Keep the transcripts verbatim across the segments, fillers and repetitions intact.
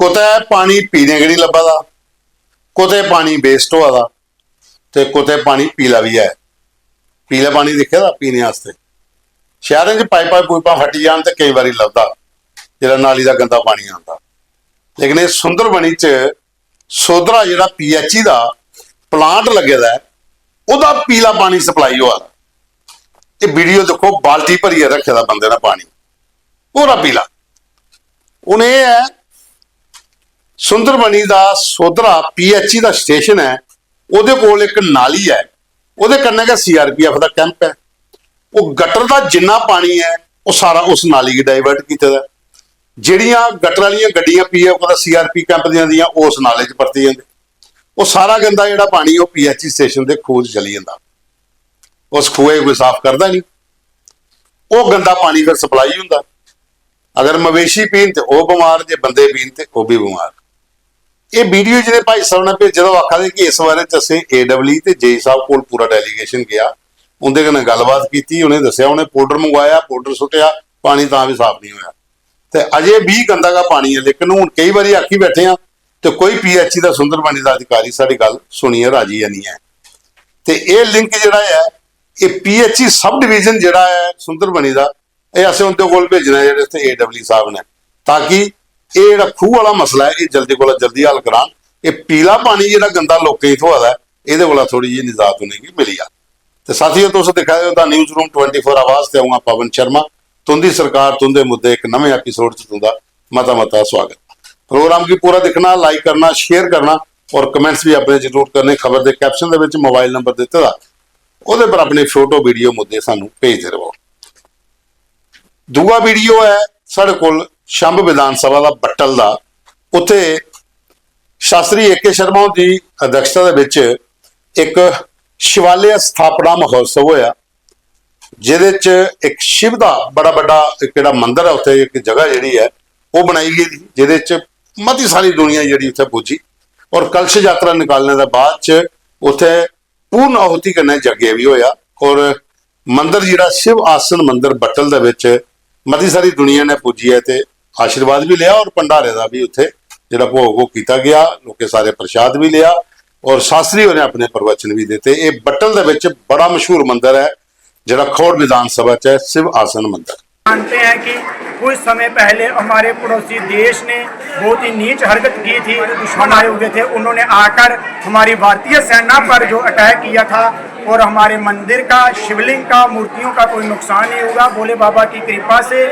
कुतै पानी पीने गी निं लब्भा दा, कुतै पानी वेस्ट होआ दा, ते कुतै पानी पीला बी ऐ। पीला पानी दिक्खे दा पीने आस्तै? शैह्रें च पाइपां पूइपां फट्टी जान ते केईं बारी लभदा, जेह्ड़ा नाली दा गंदा पानी आंदा। लेकिन एह् सुंदरबनी च सोधरा जेह्ड़ा पीएचई दा प्लांट लग्गे दा ऐ, ओह्दा पीला पानी सप्लाई होआ दा। एह् वीडियो दिक्खो, बाल्टी भरियै रक्खे दा बंदे ने पानी, पूरा पीला। हून एह् ऐ, सुंदरबनी दा सोधरा पीएचई दा स्टेशन ऐ, ओह्दे कोल इक नाली ऐ, ओह्दे कन्नै गै सीआरपीएफ दा कैंप ऐ। ओह् गटर दा जिन्ना पानी ऐ, ओह् सारा उस नाली गी डाइवर्ट कीते दा ऐ। जेह्ड़ियां गटर आह्लियां गड्डियां पीए कुतै सीआरपी कैंप दियां आंदियां, ओह् उस नाले च परती जंदे। ओह् सारा गंदा जेह्ड़ा पानी, ओह् पीएचई स्टेशन दे खूह च चली जंदा। उस खूहै गी कोई साफ करदा निं। ओह् गंदा पानी फिर सप्लाई होंदा। अगर मवेशी पीन ते ओह् बमार, जे बंदे पीन ते ओह् बी बमार। एह् वीडियो जेह्ड़े भाई साहब ने भेजे दा, ओह् आखा दे कि इस बारे च असें एडब्ल्यू ते जेई साहब कोल पूरा डेलीगेशन गेआ, उं'दे कन्नै गल्लबात कीती, उ'नें दस्सेआ, उ'नें पाउडर मंगवाया, पाउडर सुट्टेआ, पानी तां बी साफ निं होएआ। ते अजें बी गंदा गै पानी ऐ। लेकिन हून केई बारी आखी बैठे आं ते कोई पीएचई दा सुंदरबनी दा अधिकारी साढ़ी गल्ल सुनियै राजी ऐ निं ऐ। ते एह् लिंक जेह्ड़ा ऐ, एह् पीएचई सब डिवीजन जेह्ड़ा ऐ सुंदरबनी दा, एह् असें उं'दे कोल भेजना ऐ जेह्ड़े इत्थै एडब्ल्यू साहब न, ताकि एह् जेह्ड़ा खूह् आह्ला मसला ऐ, एह् जल्दी कोला जल्दी हल करान। एह् पीला पानी जेह्ड़ा गंदा लोकें गी थ्होआ दा ऐ, एह्दे कोला थोह्ड़ी जेही निजात उ'नेंगी मिली जा। ते साथियो, तुस दिक्खा दे ओ the news room twenty four आवाज ते अ'ऊं आं पवन शर्मा। तुं'दी सरकार, तुं'दे मुद्दे, इक नमें एपिसोड च तुं'दा मता मता स्वागत। प्रोग्राम गी पूरा दिक्खना, लाइक करना, शेयर करना और कमेंट्स भी अपने जरूर करने। खबर दे कैप्शन दे विच मोबाइल नंबर दित्ते दा, ओह्दे पर अपने फोटो, वीडियो, मुद्दे सानू भेजदे रवो। दूआ वीडियो ऐ साढ़े कोल शंभ विधान सभा दा बट्टल दा। उत्थे शास्त्री ए के शर्मा हुंदी अध्यक्षता दे विच इक शिवालय स्थापना महोत्सव होया, जेह्दे च इक शिव दा बड़ा बड्डा इक जेह्ड़ा मंदर ऐ, उत्थे इक जगह जेह्ड़ी ऐ ओह् बनाई गेदी, जेह्दे च मती सारी दुनिया जेह्ड़ी उत्थे पुज्जी और कलश यात्रा निकालने दे बाद च उत्थे पूर्ण आहुति कन्नै यज्ञ बी होया और मंदर जेह्ड़ा शिव आसन मंदर बट्टल दे विच मती सारी दुनिया ने पुज्जियै ते आशीर्वाद बी लेआ और भंडारे दा बी उत्थे जेह्ड़ा भोग ओह् कीता गेआ। लोकें सारे प्रसाद बी लेआ और शास्त्री होरें अपने प्रवचन बी दित्ते। एह् बट्टल दे विच बड़ा मशहूर मंदर ऐ, जेह्ड़ा खौड़ विधान सभा च ऐ, शिव आसन मंदर। जानते हैं कि कुछ समय पहले हमारे पड़ोसी देश ने बहुत ही नीच हरकत की थी, दुश्मन आए हुए थे, उन्होंने आकर हमारी भारतीय सेना पर जो अटैक किया था और हमारे मंदिर का, शिवलिंग का, मूर्तियों का कोई नुकसान नहीं हुआ भोले बाबा की कृपा से।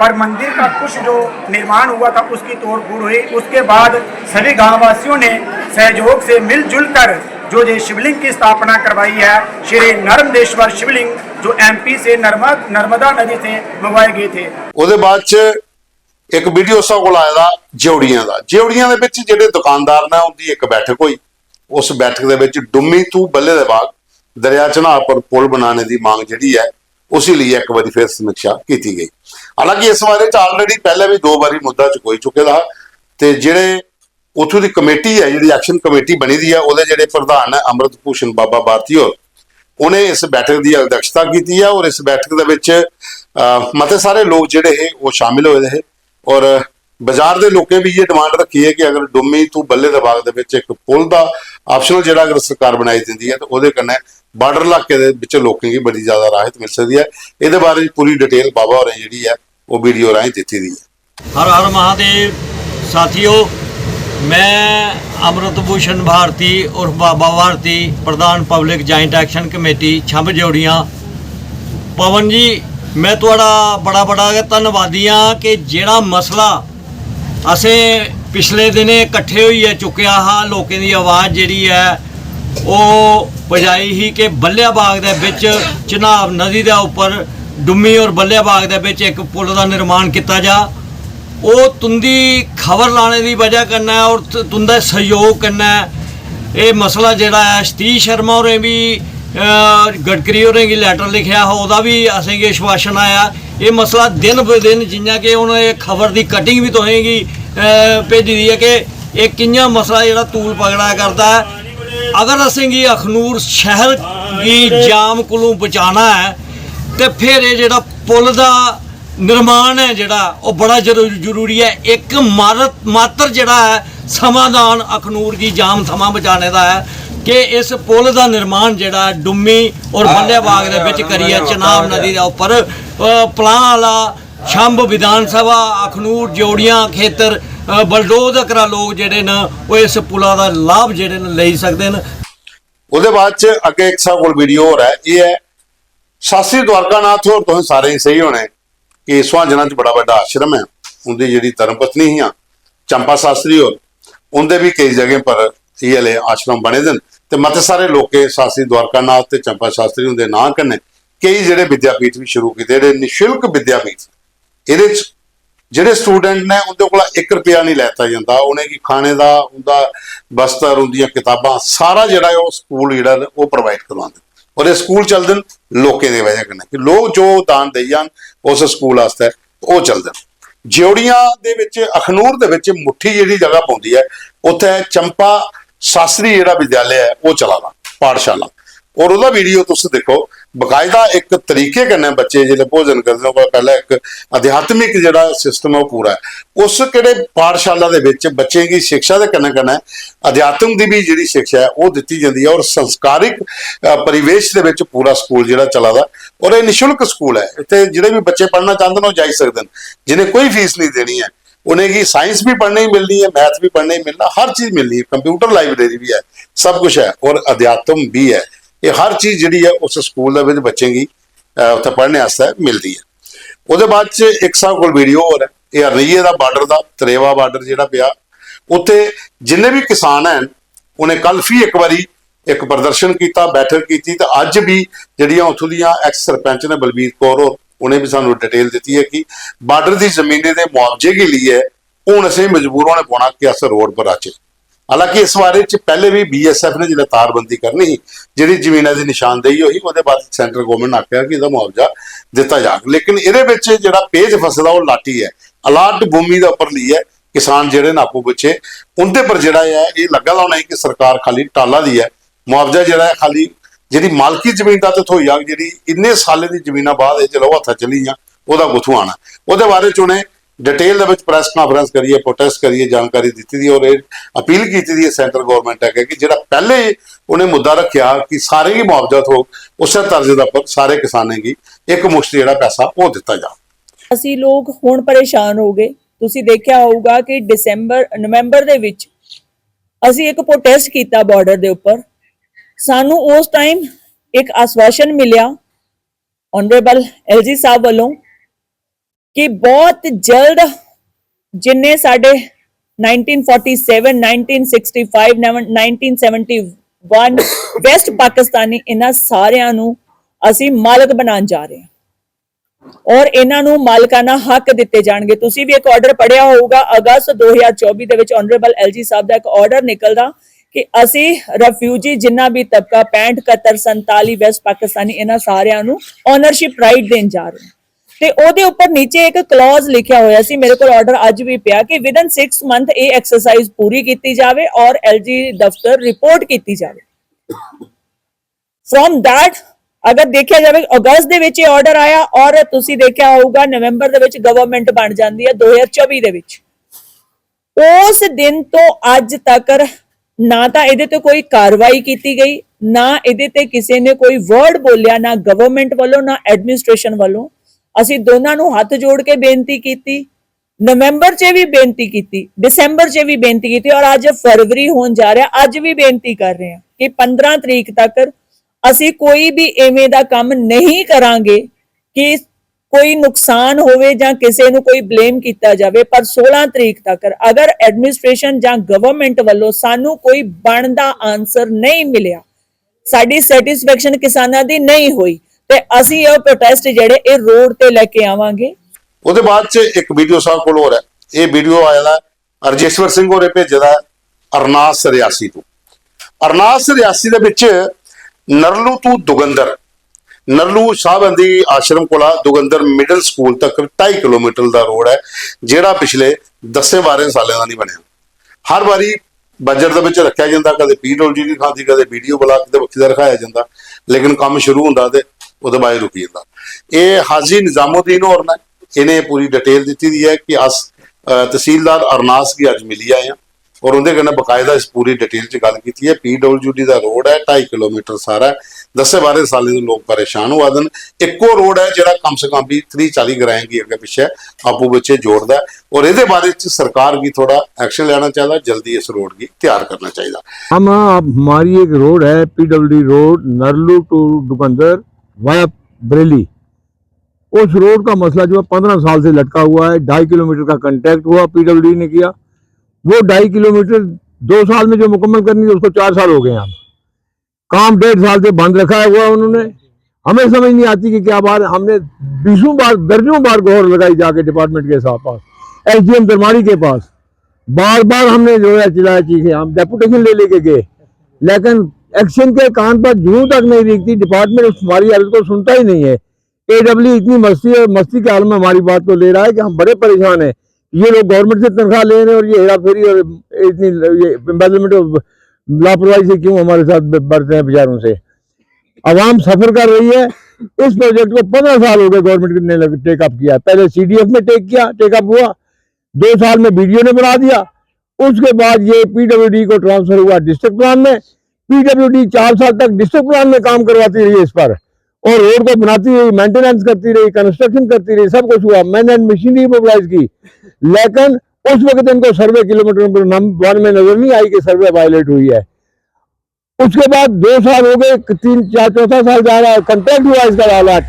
पर मंदिर का कुछ जो निर्माण हुआ था, उसकी तोड़फोड़ हुई। उसके बाद सभी गांववासियों ने सहयोग से मिलजुल कर जो ये शिवलिंग की स्थापना करवाई है, श्री नर्मदेश्वर शिवलिंग, जो एमपी से नर्मद-, नर्मदा नदी से मंगवाए गए थे। ओह्दे बाद च इक वीडियो साढ़े कोल आए दा जेवड़ियां दा। जेवड़ियां दे विच जेह्ड़े दुकानदार ने, उं'दी इक बैठक होई। उस बैठक दे विच डुम्मी तू बल्ले दे बाग दरिया चन्हां पर पुल बनाने दी मांग जेह्ड़ी ऐ, उसी लेइयै इक बारी फिर समीक्षा कीती गई। हालांकि इस बारे च already पैह्ले बी दो बारी मुद्दा चुकोई चुके दा हा ते जेह्ड़े उत्थूं दी कमेटी ऐ, जेह्ड़ी एक्शन कमेटी बनी दी ऐ, ओह्दे जेह्ड़े प्रधान न अमृत भूषण बाबा भारती होर, उ'नें इस बैठक दी अध्यक्षता कीती ऐ और इस बैठक दे विच, अ, मते सारे लोक जेह्ड़े हे, ओह् शामिल होए दे हे और बाजार दे लोकें बी इ'यै डिमांड रक्खी ऐ कि अगर डुम्मी तू बल्ले दे बाग दे विच इक पुल दा ऑप्शनल जेह्ड़ा अगर सरकार बनाई दिंदी ऐ, ते ओह्दे कन्नै बार्डर इलाके दे विच लोकें गी बड़ी ज्यादा राहत मिल सकदी ऐ। एह्दे बारे च पूरी डिटेल बाबा होरें जेह्ड़ी ऐ, ओह् वीडियो राहें दित्ती दी ऐ। हर हर महादेव। साथियो, मैं अमृत भूषण भारती उर्फ बाबा भारती, प्रधान public joint action committee Chhamb Jodiyan. Pawan ji, मैं थुआढ़ा बड़ा बड़ा गै धन्नवादी आं कि जेह्ड़ा मसला असें पिछले दिनें कट्ठे होइयै चुक्केआ हा, लोकें दी आवाज जेह्ड़ी ऐ ओह् पजाई ही कि बल्लेआ बाग दे बिच चनाब नदी दे उप्पर डुम्मी और बल्लेआ बाग दे बिच इक पुल दा निर्माण कीता जा। ओह् तुं'दी खबर लाने दी बजह कन्नै और तु-, तुं'दे सैह्योग कन्नै एह् मसला जेह्ड़ा ऐ, सतीश शर्मा होरें बी, अ, गडकरी होरें गी लैटर लिखेआ हा, ओह्दा बी असेंगी आश्वासन आया। एह् मसला दिन ब दिन, जि'यां कि हून एह् खबर दी कटिंग बी तुसेंगी, अ, भेजी दी ऐ कि एह् कि'यां मसला जेह्ड़ा तूल पकड़ा करदा ऐ। अगर असेंगी अखनूर शैह्र गी जाम कोलूं बचाना ऐ ते फिर एह् जेह्ड़ा पुल दा निर्माण ऐ जेह्ड़ा, ओह् बड़ा जरू-, जरूरी ऐ। इक मारत-, मात्र जेह्ड़ा ऐ समाधान अखनूर गी जाम थमां बचाने दा ऐ कि इस पुल दा निर्माण जेह्ड़ा ऐ डुम्मी और मल्लेबाग दे बिच करियै चनाब नदी दे उप्पर, अ, पलां आह्ला छंब विधानसभा अखनूर ज्योड़ियां खेतर, अ, बलडोह तकरा लोक जेह्ड़े न, ओह् इस पुला दा लाभ जेह्ड़े न, लेई सकदे न। ओह्दे बाद च अग्गें इक साढ़े कोल वीडियो होर ऐ, एह् ऐ शास्त्री द्वारकानाथ होर, तुसें सारें गी सेही होने कि सुहांजना च बड़ा बड्डा आश्रम ऐ, उं'दी जेह्ड़ी धर्मपत्नी हियां चंपा शास्त्री होर, उं'दे बी केई जगहें पर इ'यै ले आश्रम बने दे न। ते मते सारे लोकें शास्त्री द्वारकानाथ ते चंपा शास्त्री हुंदे नांऽ कन्नै केई जेह्ड़े विद्यापीठ बी शुरू कीते, जेह्ड़े निशुल्क विद्यापीठ, एह्दे च जेह्ड़े स्टूडेंट ने उं'दे कोला इक रपेआ निं लैता जंदा, उ'नेंगी खाने दा, उं'दा बस्तर, उं'दियां कताबां, सारा जेह्ड़ा ऐ ओह् स्कूल जेह्ड़ा ऐ ओह् प्रोवाइड करवांदे। और एह् स्कूल चलदे न लोकें दी वजह कन्नै, कि लोक जो दान देई जान उस स्कूल आस्तै, ओह् चलदे न। ज्योड़ियां दे बिच, अखनूर दे बिच मुट्ठी जेह्ड़ी जगह पौंदी ऐ, उत्थै चंपा शास्त्री जेह्ड़ा विद्यालय ऐ ओह् चला दा, पाठशाला। और ओह्दा वीडियो तुस दिक्खो, बकायदा इक तरीके कन्नै बच्चे जिसलै भोजन करदे न, ओह्दे कोला पैह्लें इक आध्यात्मिक जेह्ड़ा सिस्टम ऐ ओह् पूरा ऐ। उस केह्ड़े पाठशाला दे बिच बच्चें गी शिक्षा दे कन्नै कन्नै अध्यात्म दी बी जेह्ड़ी शिक्षा ऐ ओह् दित्ती जंदी ऐ और संस्कारिक, अ, परिवेश दे बिच पूरा स्कूल जेह्ड़ा चला दा। और एह् निशुल्क स्कूल ऐ, इत्थै जेह्ड़े बी बच्चे पढ़ना चांह्दे न ओह् जाई सकदे न, जि'नें कोई फीस नेईं देनी ऐ। उ'नेंगी साइंस बी पढ़ने गी मिलनी ऐ, मैथ बी पढ़ने गी मिलना, हर चीज मिलनी ऐ, कंप्यूटर लाइब्रेरी बी ऐ, सब कुछ ऐ और अध्यात्म बी ऐ। एह् हर चीज जेह्ड़ी ऐ उस स्कूल दे बिच बच्चें गी, अ, उत्थै पढ़ने आस्तै मिलदी ऐ। ओह्दे बाद च इक साढ़े कोल वीडियो होर ऐ, एह् हरनिये दा बार्डर दा, त्रेवा बार्डर जेह्ड़ा पेआ, उत्थै जिन्ने बी किसान हैन उ'नें कल फ्ही इक बारी इक प्रदर्शन कीता, बैठक कीती ते अज्ज बी जेह्ड़ियां उत्थूं दियां एक्स सरपंच ने बलबीर कौर होर, उ'नें बी सानूं डिटेल दित्ती ऐ कि बार्डर दी जमीनें दे मुआवजे गी लेइयै हून असें मजबूर होने पौना कि अस रोड पर आचै। हालांकि इस बारे च पैह्ले बी बीएसएफ ने जिसलै तारबंदी करनी ही, जेह्ड़ी जमीना दी निशानदेही होई, ओह्दे बाद सेंट्रल गौरमेंट ने आखेआ कि एह्दा मुआवजा दित्ता जाग। लेकिन एह्दे बिच जेह्ड़ा पेच फसे दा ओह् लाटी ऐ, अलाट भूमि दे उप्पर लेइयै किसान जेह्ड़े न आपूं बिच्चे, उं'दे पर जेह्ड़ा ऐ एह् लग्गा दा होना ऐ कि सरकार खाली टाला दी ऐ। मुआवजा जेह्ड़ा ऐ खाली जेह्ड़ी मालकी जमीन दा ते थ्होई जाग, जेह्ड़ी इन्ने सालें दी जमीनां बाद एह् जिसलै ओह् हत्था चली गेइयां, ओह्दा कुत्थूं आना? ओह्दे बारे च उ'नें डिटेल दे बिच प्रैस कांफ्रेंस करियै, प्रोटेस्ट करियै जानकारी दित्ती दी और एह् अपील कीती दी ऐ सेंट्रल गौरमेंट अग्गें कि जेह्ड़ा पैह्ले उ'नें मुद्दा रक्खेआ कि सारें गी मुआवजा थ्होग, उस्सै तर्ज दे उप्पर सारे किसानें गी इक मुश्त जेह्ड़ा पैसा ओह् दित्ता जा। ਅਸੀਂ ਲੋਕ ਹੁਣ ਪਰੇਸ਼ਾਨ ਹੋ ਗਏ। ਤੁਸੀਂ ਦੇਖਿਆ ਹੋਊਗਾ ਕਿ ਦਸੰਬਰ ਨਵੰਬਰ ਦੇ ਵਿੱਚ ਅਸੀਂ ਇੱਕ ਪ੍ਰੋਟੈਸਟ ਕੀਤਾ ਬਾਰਡਰ ਦੇ ਉੱਪਰ। ਸਾਨੂੰ ਉਸ ਟਾਈਮ ਇੱਕ ਆਸ਼ਵਾਸਨ ਮਿਲਿਆ ਆਨਰੇਬਲ ਐਲਜੀ ਸਾਹਿਬ ਵੱਲੋਂ ਕਿ ਬਹੁਤ ਜਲਦ ਜਿੰਨੇ ਸਾਡੇ nineteen forty seven, nineteen sixty five, nineteen seventy one West Pakistani, ਇਹਨਾਂ ਸਾਰਿਆਂ ਨੂੰ ਅਸੀਂ ਮਾਲਕ ਬਣਾਉਣ ਜਾ ਰਹੇ ਹਾਂ ਔਰ ਇਹਨਾਂ ਨੂੰ ਮਾਲਕਾਨਾ ਹੱਕ ਦਿੱਤੇ ਜਾਣਗੇ। ਤੁਸੀਂ ਵੀ ਇੱਕ ਆਰਡਰ ਪੜਿਆ ਹੋਊਗਾ ਅਗਸਤ ਦੋ ਹਜ਼ਾਰ ਚੌਵੀ ਦੇ ਵਿੱਚ ਆਨਰੇਬਲ ਐਲਜੀ ਸਾਹਿਬ ਦਾ ਇੱਕ ਆਰਡਰ ਨਿਕਲਦਾ ਕਿ ਅਸੀਂ ਰਿਫਿਊਜੀ ਜਿੰਨਾ ਵੀ ਤਬਕਾ ਪੈਂਹਠ, ਇਕਹੱਤਰ, ਸੰਤਾਲੀ ਵੈਸਟ ਪਾਕਿਸਤਾਨੀ, ਇਹਨਾਂ ਸਾਰਿਆਂ ਨੂੰ ਓਨਰਸ਼ਿਪ ਰਾਈਟ ਦੇਣ ਜਾ ਰਹੇ ਹਾਂ। ਤੇ ਉਹਦੇ ਉੱਪਰ ਨੀਚੇ ਇੱਕ ਕਲੌਜ਼ ਲਿਖਿਆ ਹੋਇਆ ਸੀ, ਮੇਰੇ ਕੋਲ ਆਰਡਰ ਅੱਜ ਵੀ ਪਿਆ ਕਿ within six month ਇਹ ਐਕਸਰਸਾਈਜ਼ ਪੂਰੀ ਕੀਤੀ ਜਾਵੇ ਔਰ ਐਲਜੀ ਦਫ਼ਤਰ ਰਿਪੋਰਟ ਕੀਤੀ ਜਾਵੇ। ਫਰੋਮ ਦੈਟ, ਅਗਰ ਦੇਖਿਆ ਜਾਵੇ, ਅਗਸਤ ਦੇ ਵਿੱਚ ਇਹ ਆਰਡਰ ਆਇਆ ਔਰ ਤੁਸੀਂ ਦੇਖਿਆ ਹੋਊਗਾ ਨਵੰਬਰ ਦੇ ਵਿੱਚ ਗਵਰਨਮੈਂਟ ਬਣ ਜਾਂਦੀ ਹੈ ਦੋ ਹਜ਼ਾਰ ਚੌਵੀ ਦੇ ਵਿੱਚ। ਉਸ ਦਿਨ ਤੋਂ ਅੱਜ ਤੱਕ ਨਾ ਤਾਂ ਇਹਦੇ ਤੇ ਕੋਈ ਕਾਰਵਾਈ ਕੀਤੀ ਗਈ, ਨਾ ਇਹਦੇ ਤੇ ਕਿਸੇ ਨੇ ਕੋਈ ਵਰਡ ਬੋਲਿਆ, ਨਾ ਗਵਰਨਮੈਂਟ ਵੱਲੋਂ, ਨਾ ਐਡਮਿਨਿਸਟ੍ਰੇਸ਼ਨ ਵੱਲੋਂ। ਅਸੀਂ ਦੋਨਾਂ ਨੂੰ ਹੱਥ ਜੋੜ ਕੇ ਬੇਨਤੀ ਕੀਤੀ, ਨਵੰਬਰ 'ਚ ਵੀ ਬੇਨਤੀ ਕੀਤੀ, ਦਸੰਬਰ 'ਚ ਵੀ ਬੇਨਤੀ ਕੀਤੀ ਔਰ ਅੱਜ ਫਰਵਰੀ ਹੋਣ ਜਾ ਰਿਹਾ, ਅੱਜ ਵੀ ਬੇਨਤੀ ਕਰ ਰਹੇ ਹਾਂ ਕਿ ਪੰਦਰਾਂ ਤਰੀਕ ਤੱਕ ਅਸੀਂ ਕੋਈ ਵੀ ਐਵੇਂ ਦਾ ਕੰਮ ਨਹੀਂ ਕਰਾਂਗੇ ਕਿ ਕੋਈ ਨੁਕਸਾਨ ਹੋਵੇ ਜਾਂ ਕਿਸੇ ਨੂੰ ਕੋਈ ਬਲੇਮ ਕੀਤਾ ਜਾਵੇ। ਪਰ ਸੋਲਾਂ ਤਰੀਕ ਤੱਕ ਅਗਰ ਐਡਮਿਨਿਸਟ੍ਰੇਸ਼ਨ ਜਾਂ ਗਵਰਨਮੈਂਟ ਵੱਲੋਂ ਸਾਨੂੰ ਕੋਈ ਬਣਦਾ ਆਨਸਰ ਨਹੀਂ ਮਿਲਿਆ, ਸਾਡੀ ਸੈਟੀਸਫੈਕਸ਼ਨ ਕਿਸਾਨਾਂ ਦੀ ਨਹੀਂ ਹੋਈ, ਤੇ ਅਸੀਂ ਇਹ ਪ੍ਰੋਟੈਸਟ ਜਿਹੜੇ ਇਹ ਰੋਡ ਤੇ ਲੈ ਕੇ ਆਵਾਂਗੇ। ਉਹਦੇ ਬਾਅਦ ਚ ਇੱਕ ਵੀਡੀਓ ਸਾਡੇ ਕੋਲ ਹੋਰ ਹੈ। ਇਹ ਵੀਡੀਓ ਆਇਆ ਦਾ ਰਜੇਸ਼ਵਰ ਸਿੰਘ ਹੋਰੇ ਭੇਜੇ ਦਾ ਅਰਨਾਸ ਰਿਆਸੀ ਤੋਂ। ਅਰਨਾਸ ਰਿਆਸੀ ਦੇ ਵਿੱਚ ਨਰਲੂ ਤੋਂ ਦੁਗੰਦਰ, ਨਰਲੂ ਸ਼ਾਹਬੰਦੀ ਆਸ਼ਰਮ ਕੋਲਾ ਦੁਗੰਦਰ ਮਿਡਲ ਸਕੂਲ ਤੱਕ ਢਾਈ ਕਿਲੋਮੀਟਰ ਦਾ ਰੋਡ ਹੈ, ਜਿਹੜਾ ਪਿਛਲੇ ਦਸ ਬਾਰਾਂ ਸਾਲਾਂ ਦਾ ਨਹੀਂ ਬਣਿਆ। ਹਰ ਵਾਰੀ ਬਜਟ ਦੇ ਵਿੱਚ ਰੱਖਿਆ ਜਾਂਦਾ, ਕਦੇ ਪੀਡਬਲਯੂਡੀ ਦਿਖਾਉਂਦੀ, ਕਦੇ ਬੀਡੀਓ ਬਲਾਕ ਦੇ ਵੱਖੀ ਦਾ ਰਖਾਇਆ ਜਾਂਦਾ, ਲੇਕਿਨ ਕੰਮ ਸ਼ੁਰੂ ਹੁੰਦਾ ਤੇ ਉਹਦੇ ਬਾਅਦ ਰੁਕ ਜਾਂਦਾ। ਇਹ ਹਾਜੀ ਨਿਜ਼ਾਮੁੱਦੀਨ ਹੋਰਾਂ ਨੇ इ'नें पूरी डिटेल दित्ती दी ऐ कि अस, अ, तहसीलदार अरनास गी अज्ज मिली आए आं और उं'दे कन्नै बकायदा इस पूरी डिटेल च गल्ल कीती ऐ। पीडब्ल्यूडी दा रोड ऐ, ढाई किलोमीटर सारा ऐ, दस्सें बाह्रें सालें दे लोक परेशान होआ दे न। इक्को रोड ऐ जेह्ड़ा कम से कम बी त्रीह् चाली ग्राएं गी अग्गें पिच्छें आपूं बिच्चें जोड़दा ऐ और एह्दे बारे च सरकार गी थोह्ड़ा एक्शन लैना चाहिदा, जल्दी इस रोड गी त्यार करना चाहिदा। हम, अब हमारी एक रोड है, पीडब्ल्यूडी रोड, नरलू टू डुकंदर वाया बरेली। उस रोड का मसला जो है, पंद्रह साल से लटका हुआ है। ढाई किलोमीटर का कॉन्ट्रैक्ट हुआ, पीडब्ल्यूडी ने किया, वो ढाई किलोमीटर दो साल में जो मुकम्मल करनी थी, उसको चार साल हो गए हैं। काम डेढ़ साल से बंद रखा हुआ है उन्होंने। हमें समझ नहीं आती कि क्या बात है। हमने बीसों बार, दर्जनों बार गुहार लगाई जाके डिपार्टमेंट के साथ पास, एसडीएम दरमाड़ी के पास, बार बार हमने जो है चिल्लाया, चीखे, हम डेपुटेशन ले लेके गए, लेकिन एक्शन के कान पर जूं तक नहीं भीगती। डिपार्टमेंट हमारी अर्ज को सुनता ही नहीं है। एडब्ल्यू इतनी मस्ती है, मस्ती के हाल में हमारी बात को ले रहा है कि हम बड़े परेशान हैं। ये लोग गवर्नमेंट से तनख्वाह ले रहे हैं और ये हेरा फेरी और इतनी, ये एम्बेजलमेंट और लापरवाही से क्यों हमारे साथ ब-, बरते हैं बेचारों से। आवाम सफर कर रही है। इस प्रोजेक्ट को पंद्रह साल हो गए, गवर्नमेंट ने टेकअप किया। पहले सीडीएफ में टेक किया, टेकअप हुआ, दो साल में बीडीओ ने बना दिया। उसके बाद ये पीडब्ल्यूडी को ट्रांसफर हुआ डिस्ट्रिक्ट प्लान में। पीडब्ल्यूडी चार साल तक डिस्ट्रिक्ट प्लान में काम करवाती रही इस पर, और रोड को बनाती रही, मेंटेनेंस करती रही, कंस्ट्रक्शन करती रही, सब कुछ हुआ। मैंने मशीनरी मोबिलाइज की, लेकिन उस वक्त इनको सर्वे किलोमीटर नंबर वन में नजर नहीं आई कि सर्वे वायलेट हुई है। उसके बाद दो साल हो गए, तीन, चार, चौथा साल जा रहा है, कॉन्ट्रैक्ट हुआ इसका वाला।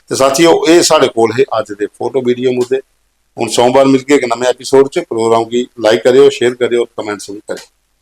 ਤੇ ਸਾਥੀਓ, ਇਹ ਸਾਡੇ ਕੋਲ ਹੈ ਅੱਜ ਦੇ ਫੋਟੋ ਵੀਡੀਓ ਮੁੱਦੇ। ਹੁਣ ਸੋਮਵਾਰ ਮਿਲ ਕੇ ਇੱਕ ਨਵੇਂ ਐਪੀਸੋਡ 'ਚ। ਪ੍ਰੋਗਰਾਮ ਕੀ ਲਾਈਕ ਕਰਿਓ, ਸ਼ੇਅਰ ਕਰਿਓ, ਕਮੈਂਟਸ ਵੀ ਕਰਿਓ।